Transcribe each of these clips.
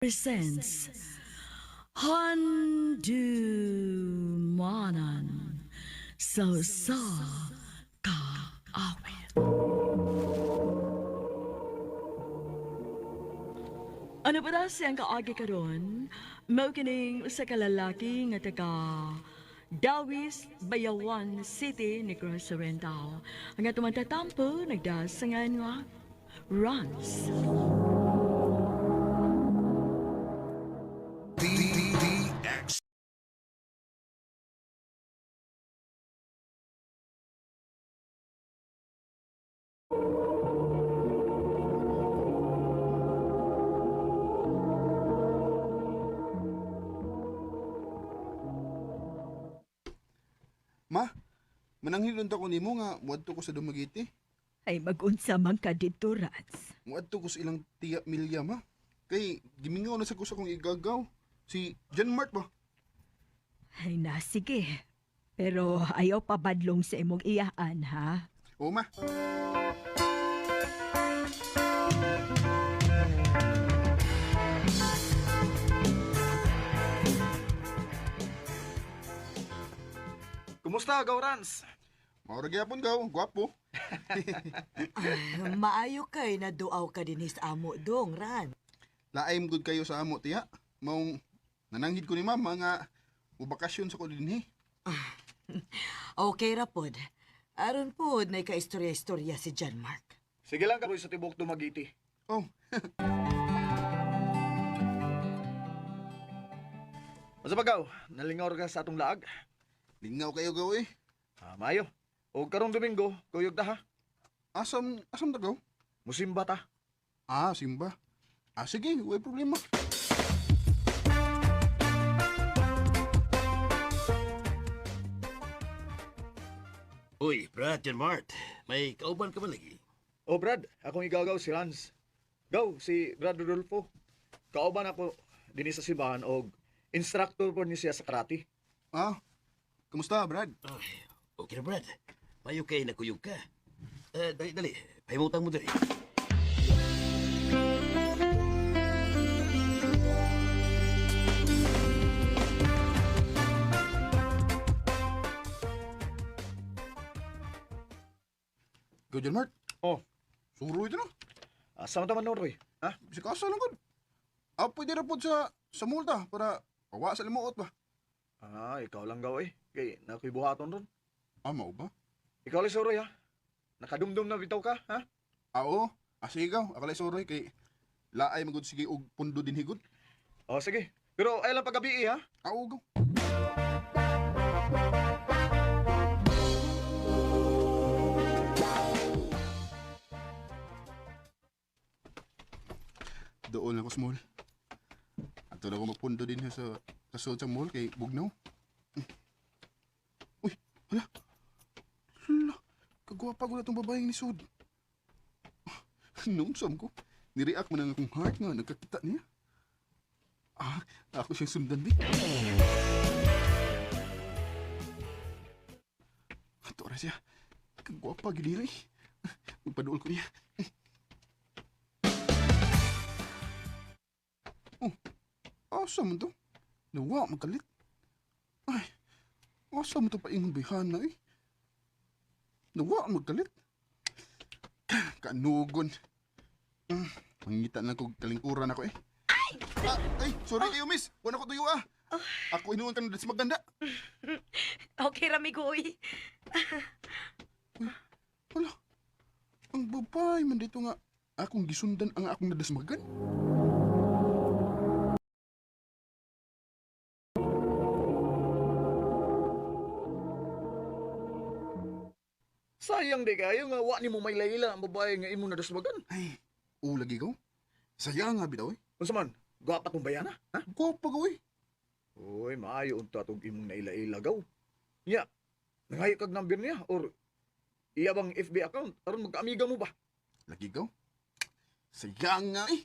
Presents Handumanan sa sa kaawit. Ano pa daw siyang kaagi karon? Mao kining usa ka lalaki nga taga Dawis, Bayawan City, Negros Oriental. Ang atong tatampo nagdasangan nga Runs. DDDX. Ma, mananghilon ta ko nimo nga muadto ko sa Dumaguete. Ay magunsa man ka dito, Rans. Muadto ko sa ilang tiya Milya, ma. Kay gimingaw na sa ko sa akong igagaw. Si John Mark ba? Ay na, sige. Pero ayaw pabadlong sa imong iyaan, ha? Oo, ma. Kumusta, Gaurans? Maura gyapon gaw, gwapo. Ay, maayo kay naduaw ka dinhi sa amo dong, Ran. Laim gud kayo sa amo tiya. Maong nananghid ko ni mama nga mobakasyon sa ko dinhi. Okay ra pod. Aron pod nay kaistorya-istorya si John Mark. Sige lang karoy sa tibok Dumaguete. Oh, Masa ba, Gaw? Nalingaw ka sa atong laag. Lingaw kayo gaw eh. Ah, maayo. O karong Domingo, kuyog ta ha. Asam asam ta gaw? Musimba ta. Ah, simba. Ah, sige, way problema. Uy, Brad John Mart, may kauban ka ba lagi? O Brad, akong igagaw si Rans. Gaw, si Brad Rodolfo. Kauban ako dinhi sa simbahan og instructor po ni siya sa karate. Ah, kumusta, Brad? Ay, okay na, Brad. Mayo kay nakuyog ka. Eh, dali, dali. Pahimutang mo dali. Go John Mark. Oh. Suro ito no. Asa man ta man Roy? Ha? Si kasa lang gud. Ah, pwede ra pod sa multa para pawa sa limuot ba. Ah, ikaw lang gaw eh. Kay nakoy buhaton ron. Ah, mao ba? Ikaw lang suroy ha. Nakadumdum na bitaw ka, ha? Ah, oo. Ah, sige gaw. Ako lang suroy kay laay magud sige og pundo din higod. O sige. Pero ay lang paggabi eh, ha. Ah, oo, gaw. Doon ako sa mall. Ato na ako magpundo din sa sa sa mall kay Bugnaw. Uy, hala. Hala, kagwapa ko na itong babaeng ni Sud. Nung ko, nireact man ang akong heart nga nagkakita niya. Ah, ako siyang sundan di. Ato ra siya. Kagwapa gid eh. Magpaduol ko niya. Oh, asa man to? Nawa, magkalit. Ay, asa man to paingon bihana eh. Nawa, magkalit. Kanugon. Mangita na ko kalingkuran ako eh. Ay! Ah, ay, sorry kayo miss. Wala ko tuyo ah. Ako inuwan ka na sa maganda. Okay ra migoy. Wala. Ang babae man dito nga akong gisundan ang akong nadasmagan. Sayang di kayo nga wa nimo may layla ang babae nga imo nadasmagan. Ay, ulagi ko. Saya nga bitaw eh. Unsa man? Gwapa tong bayana, ha? Gwapa ko eh. Uy, maayo unta tog imong naila-ila gaw. Nya, nangayo kag number niya or iya bang FB account aron magkaamiga mo ba? Lagi ko. Saya nga eh.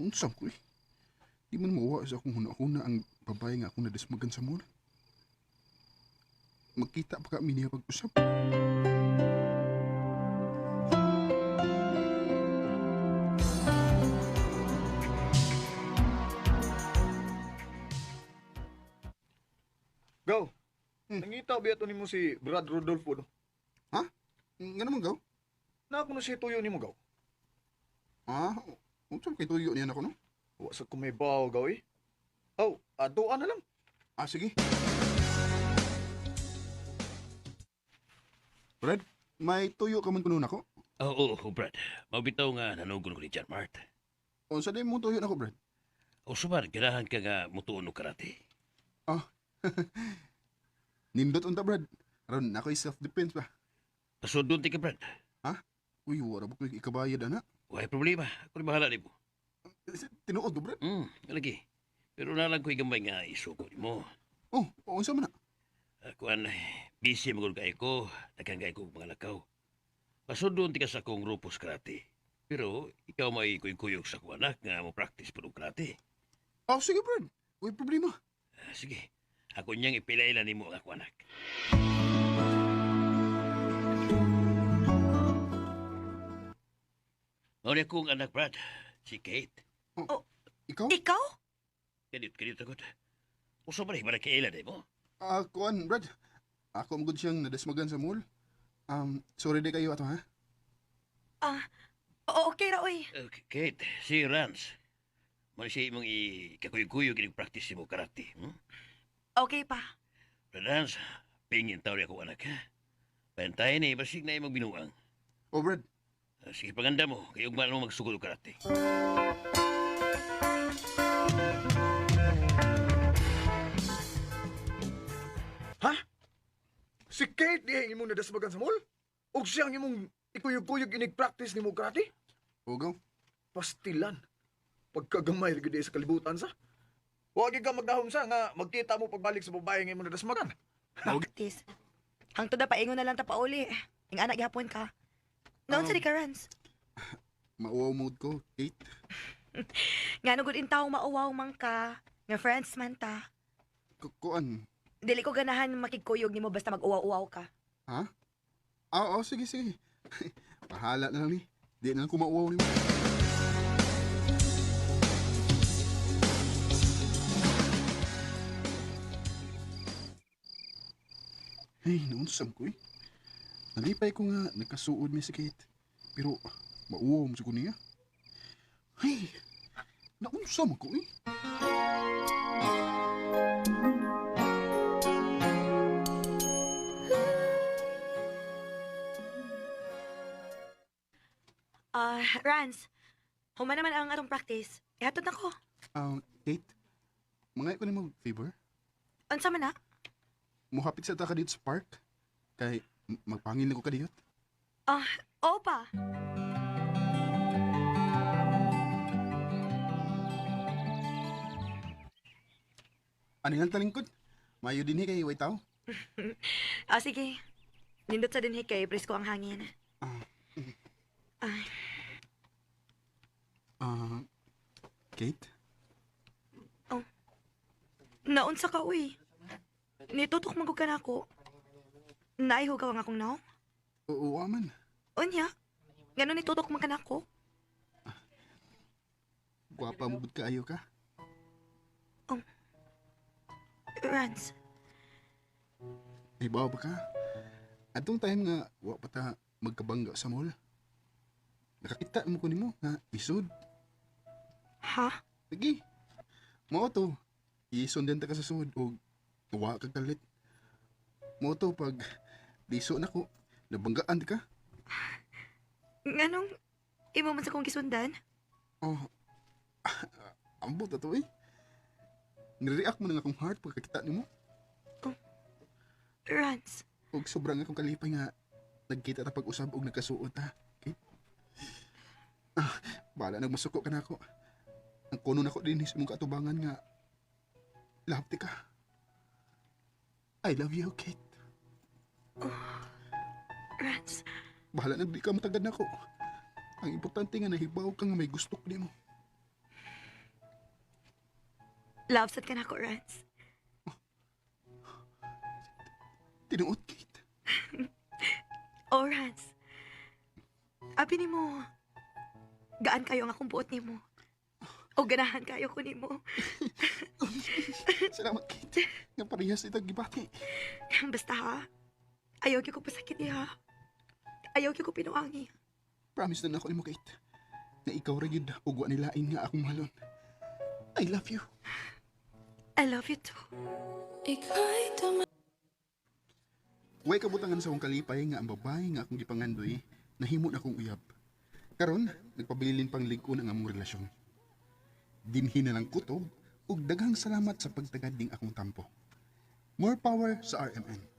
Unsam ko eh. Di man mauwa sa akong huna-huna ang babae nga akong nadasmagan sa mall. Magkita pa kami niya pag-usap. Nangita ba ato nimo si Brad Rodolfo no? Nga naman gaw? Na ako na siya tuyo nimo gaw. Ah, unsa kay tuyo niya nako no? Wa sa ko may baw gaw eh. Aw, adoan na lang. Ah, sige. Brad, may tuyo ka man kuno nako? Oo, oh, Brad. Mabitaw nga nanugon ko ni John Mart. Unsa day mo tuyo nako, Brad? O suman, ganahan ka nga mutuon og karate. Ah. Nindot unta, Brad. Aron nako self defense ba. Pasundon ti ka, Brad. Uy, wala ba ko ikabayad ana? Walay problema. Ako ni bahala nimo. Tinuod do, Brad. Lagi. Pero nalang ko'y gamay nga isuko nimo. Oh, unsa man na? Kuan, busy magul kayo ko, daghan kayo kong mga lakaw. Pasundon ti ka sa akong grupo sa karate. Pero ikaw may kuyog-kuyog sa akong anak nga mo practice po og karate. Oh, sige, Brad. Uy, problema. Ah, sige, ako niyang ipilailan nimo ang akong anak. Mao ni akong anak, Brad. Si Kate. Ikaw? Ikaw? Kanit, kanit agad. Usa ba rin ba nagkaila mo? Ah, kuan, Brad. Ako magud siyang nadasmagan sa mall. Sorry di kayo ato ha. Ah, oo, okay ra oy. Kate, si Rance. Mao ni siya imong ikakuyog-kuyog inig practice mo karate. Okay pa. Rance, pingin tao rin ako anak ha. Bantay ni, basig na imong binuang. Oh, Brad. Ah, sige, paganda mo, kay ugma mo magsugod og karate. Ha? Si Kate diha ang imong nadasmagan sa mall? Og siya ang imong ikuyog-kuyog inig practice nimo karate? Oh, go. Pastilan. Pagkagamay ra gyud sa kalibutan sa. Wa gyud ka magdahom sa nga magkita mo pagbalik sa babae nga imong nadasmagan. Tis. Hangtod na paingon na lang ta pauli. Ing anak gihapon ka. Naon sa di ka, Rans? Mauwaw mood ko, Kate. Nga no good in taong mauwaw man ka, nga friends man ta. Kuan. Dili ko ganahan makigkuyog nimo basta mag-uwaw-uwaw ka. Ha? Ah, oh, sige, sige. Bahala na lang ni. Di na lang ko mauwaw nimo. Hey, naunsam ko eh. Nalipay ko nga nagkasuod mi si Kate. Pero mauwaw mo ko niya. Hey, naunsam ko eh. Ah, Rans. Human naman ang atong practice. Ihatod na ko. Kate, mga ko nimo favor. Unsa man na? Muhapit sa ta ka dito sa park. Kay magpangil na ko kadiyot. Ah, oo pa. Ano nga talingkod? Mayo din kay way tao. Ah, sige. Nindot sa dinhi kay presko ang hangin. Ah. Ay, Ah, Kate? naunsa ka uy. Nitutok man gud ka nako. Naihugaw ang akong naong. Oo, aman. Unya. Ngano nitutok man ka nako? Gwapa mo gud kaayo ka. Rans, Ay, bawa ba ka? Atong time nga, wa pa ta magkabangga sa mall. Nakakita mo ko nimo nga isod. ha? Sige. Mao to. Isundan ta ka sa sud og wa ka kalit. Mao to pag liso nako, nabanggaan ka. Nganong imo man sa kong gisundan? Oh. Ambot na to eh. Nireact mo na nga akong heart pagkakita nimo. Rans, Og sobrang akong kalipay nga nagkita ta pag-usab og nagkasuot ta. Okay? Ah, bahala nagmasuko ka na ako. Ang kuno nako din sa imong kaatubangan nga love ti ka. I love you, Kate. Rans, Bahala na di ka matagad nako. Ang importante nga nahibaw ka nga may gusto ko nimo. love sad ka nako, Rans. Tinuod, Kate. Oh, Rans. Abi nimo, gaan kayo ang akong buot nimo. O ganahan kayo ko nimo. Salamat, Kate. Nga parehas itag gibati. Basta ha. Ayaw gyud ko pasakit ha. Ayaw gyud ko pinuangi. Promise na nako nimo, Kate. Na ikaw ra gyud ug wa nilain nga akong mahalon. I love you. I love you too. Way kabutangan sa akong kalipay nga ang babae nga akong gipangandoy nahimo na akong uyab. Karon, nagpabilin pang lig-on ang among relasyon. Dinhi na lang kutob ug daghang salamat sa pagtagad ning akong tampo. More power sa RMN.